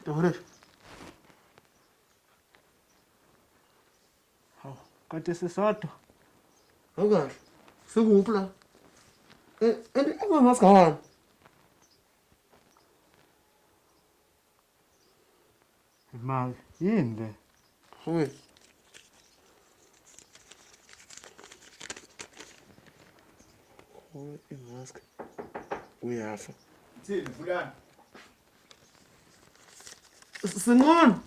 Dokolesh. Hawu, kanti sisodwa. Awukahle. Sikuphi la? Eh, and amamaskawani. Imali yini le? Hoy. Hoy imask. Uyafa. Thini vulani? Sinqono.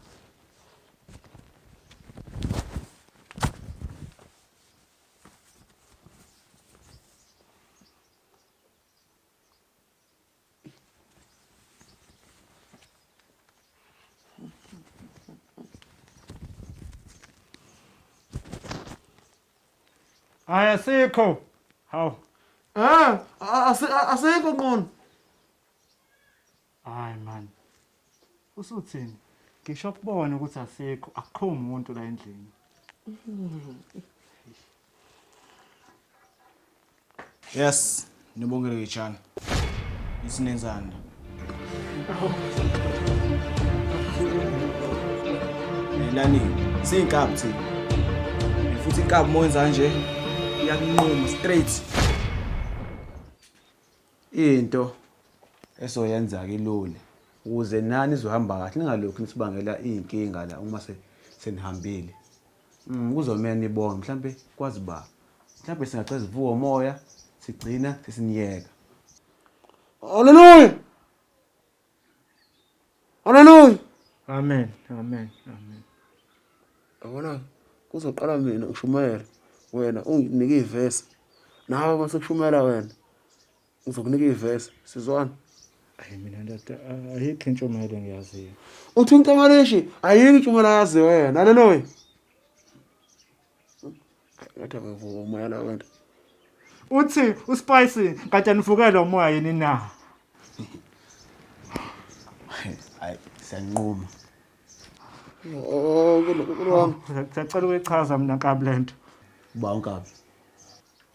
Hayi asikho. Hawu. Ah, asikho nqono. Hayi man. Usuthini? Ngisho kubona ukuthi asikho, akukho umuntu la endlini. Yes, nibongele ngitshana. Isinenzana. Lani, siyinkabi thina. Futhi inkabi uma wenza nje iyakunquma straight. Into esoyenza-ke ilule ukuze nani izohamba kahle ningalokhu nisibangela iy'nkinga la uma senihambile. Kuzomele nibonge mhlampe kwazi ba. Mhlampe singagcina sivuka umoya sigcina sesiniyeka. Hallelujah. Hallelujah. Amen. Amen. Amen. Yabona kuzoqala mina ngishumayela wena unginike ivesi. Nawe mase kushumayela wena ngizokunika ivesi. Sizwana. Ayi mina ndoda ayikho intshumayelo engiyaziyo. Uthi uNtamaleshi ayikho intshumayelo ayaziyo wena. Hallelujah. Ngathi abavuka umoya la bantu. Uthi uSpice kanti anivukelwa umoya yini na? Hayi siyanquma. Oh, kulwami. Ngiyacela ukuyichaza mina nkabi lento. Uba unkabi.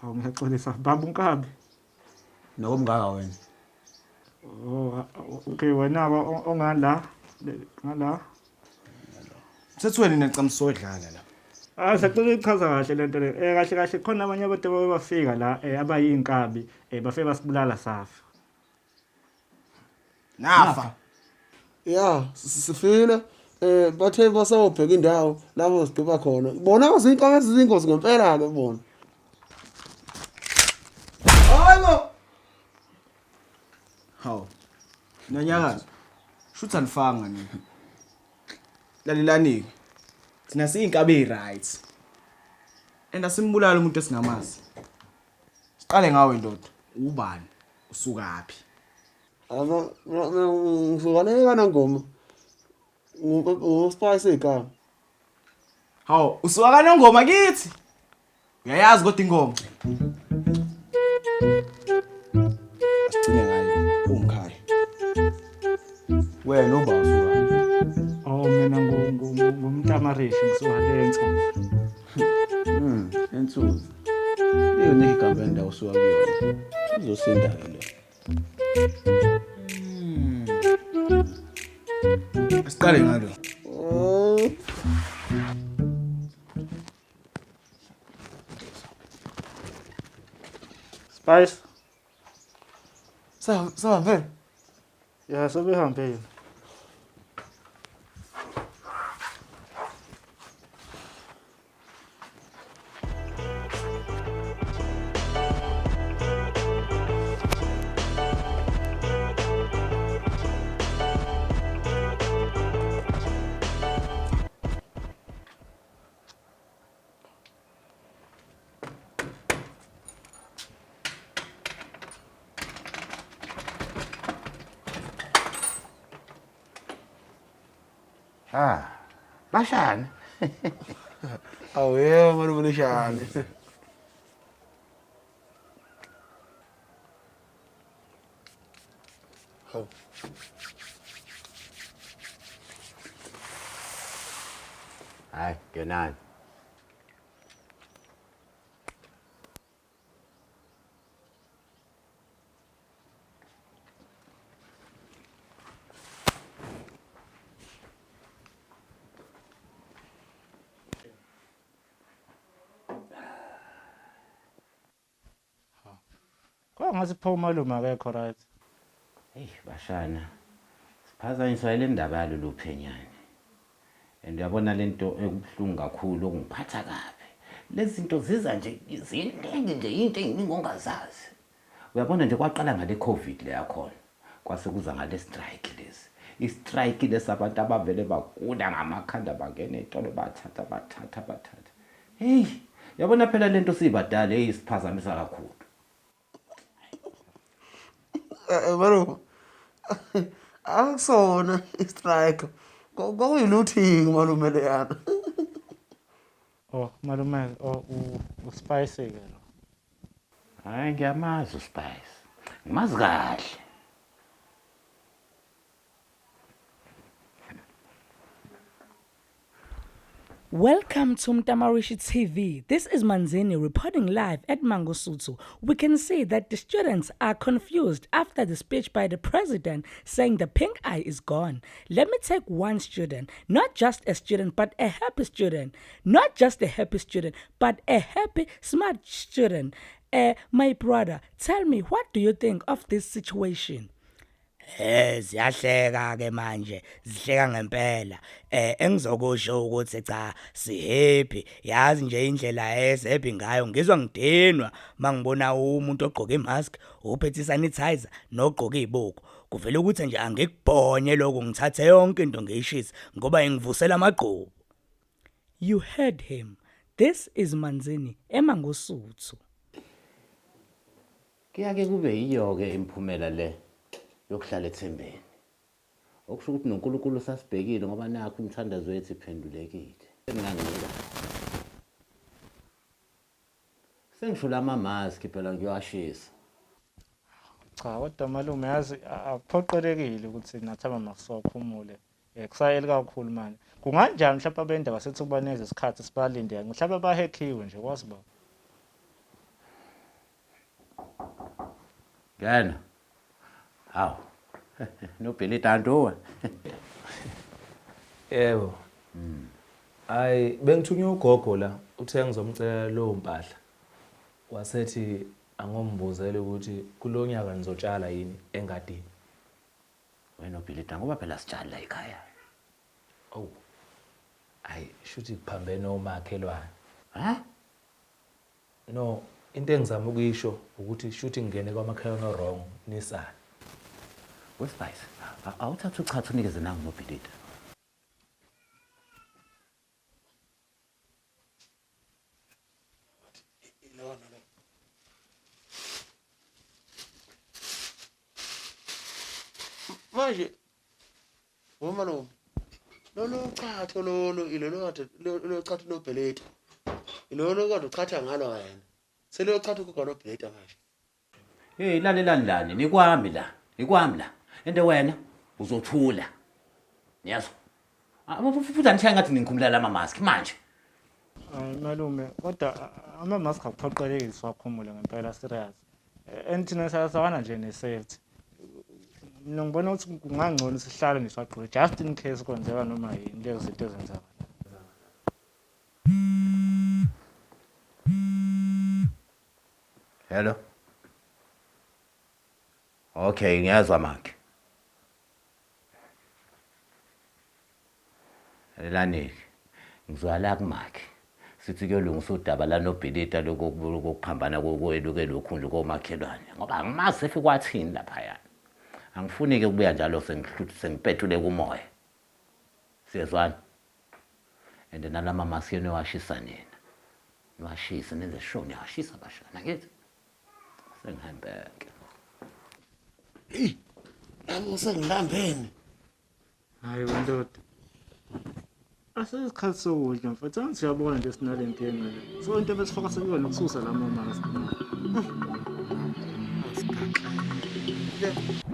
Awu ngiyaxolisa baba unkabi. Nokumngaka wena. Oh, okay wena ongala ngala. Mthethweni nacamsodlala la. Ah sacela ukuchaza kahle lento le. Eh kahle kahle khona abanye abantu abafika la eh abayinkabi eh bafike basibulala safa. Nafa. Ya, sifile. Eh bathe basawubheka indawo lapho sigqiba khona. Bona bazinkabi ezizingozi ngempela ke bona. Hayibo. Hawu. Nonyakazo. Shutha nifanga nina. Lalelani-ke. Thina siyinkabi eyi-right. And asimbulali umuntu esingamazi. Siqale ngawe ndoda. Ubani? Usukaphi? Aba ngisuka le kaNangoma. NguSpice igama. Hawu, usuka kaNongoma kithi. Uyayazi kodwa ingoma. Sigcine ngayo umkhaya. Wena uba usuka. Oh mina ngumtamarishi ngisuka lenso. Ensuza. Iyona igama endawo usuka kuyona. Uzosinda ke lo. Asiqale ngalo. Oh. Spice. Sahambele. Ya sebehambile. Ah, bashani. Awu yebo malume lishani. Hawu. Hayi, ngenani. Kwa ngathi pho umalume akekho right. Hey bashana. Siphazanyiswa ile ndaba yalolu phenyane. And uyabona lento ekubuhlungu kakhulu okungiphatha kabi. Lezi zinto ziza nje ziningi nje into eziningi ongazazi. Uyabona nje kwaqala ngale Covid le yakhona. Kwase kuza ngale strike lesi. I-strike lesi abantu abavele bagula ngamakhanda bangena ey'tolo bathatha bathatha bathatha. Hey, yabona phela lento siyibadala hey isiphazamisa kakhulu. Eh, malume akusona i-strike kwakuyi-looting malume leyana. Oh malume oh uSpice ke lo. Hayi ngiyamazi uSpice. Ngimazi kahle. Welcome to Mtamarishi TV. This is Manzini reporting live at Mangosuthu. We can see that the students are confused after the speech by the president saying the pink eye is gone. Let me take one student, not just a student, but a happy student. Not just a happy student, but a happy, smart student. My brother, tell me, what do you think of this situation? Eh ziyahleka ke manje zihleka ngempela eh engizokusho ukuthi cha si happy yazi nje indlela esi happy ngayo ngizwa ngidinwa mangibona umuntu ogqoke imask uphethe sanitizer nogqoke izibuko kuvela ukuthi nje angikubhonye lokho ngithathe yonke into ngiyishise ngoba ingivusela amagqubu. You heard him. This is Manzini eMangosuthu. Kuyake kube yiyo-ke imiphumela le yokuhlala ethembeni. Okusho ukuthi noNkulunkulu usasibhekile ngoba nakhu imithandazo yethu iphendulekile. Senginganginika. Sengisho lama mask phela ngiyowashisa. Cha kodwa malume yazi akuphoqelekile ukuthi nathi ama-mask siwakhumule. Eh kusayeli kakhulu manje. Kunganjani mhlawumbe abendaba sethi kubanikeza isikhathi sibalinde mhlawumbe bahekhiwe nje kwazi ba. Ngena. Hawu. Nobhilita antuwe. Yebo. Hayi bengithunywe ugogo la uthe ngizomcela lowo mpahla. Wasethi angombuzele ukuthi kulonyaka nizotshala yini engadini. Wena ubhilita ngoba phela sitshali la ekhaya. Oh. Hayi shuthi kuphambene omakhelwane. Ha? No, into engizama ukuyisho ukuthi shuthi ngingene kwamakhelwane wrong nisale. WeSpice, awuthatha uchatha unikeze nangu nobhilita. Manje ngomalume lolu chatho lolu ilolu kade lolu chatho lobheleta ilolu kade uchatha ngalo wena seluyochatha ugogo lobheleta manje. Hey lalelani lani nikwami la nikwami la ende wena uzothula niyazwa futhi anishaye ngathi ningikhumulela lama mask manje. Hayi malume kodwa ama-mask akuphoqeleki siwakhumule ngempela serious. And thina sawana nje ne-safety. Mina ngibona ukuthi kungangcono sihlale nje siwagqoke just in case kwenzeka noma yini lezo zinto ezenzakala. Hello. Okay, ngiyazwa makhe. Lalelani-ke, ngizwa la kumakhe. Sithi kuyolungisa udaba lanobhilita lokuphambana kweluke lokhu nje komakhelwane ngoba angimazi sefike kwathini laphayana. Angifuni-ke ukubuya njalo sengipetule kumoya. Siyezwana? And nalama maski niwashisa nina. Niwashise nenze sure niyawashisa bashana ngithi. Sengihambeke. Hey, nami sengilambene. Hayi wendoda. Asesikhathi sokudla mfethu, angithi uyabona nje sinale nkinga le. So into ebesifaka sekuyona ukususa lama mask. Le.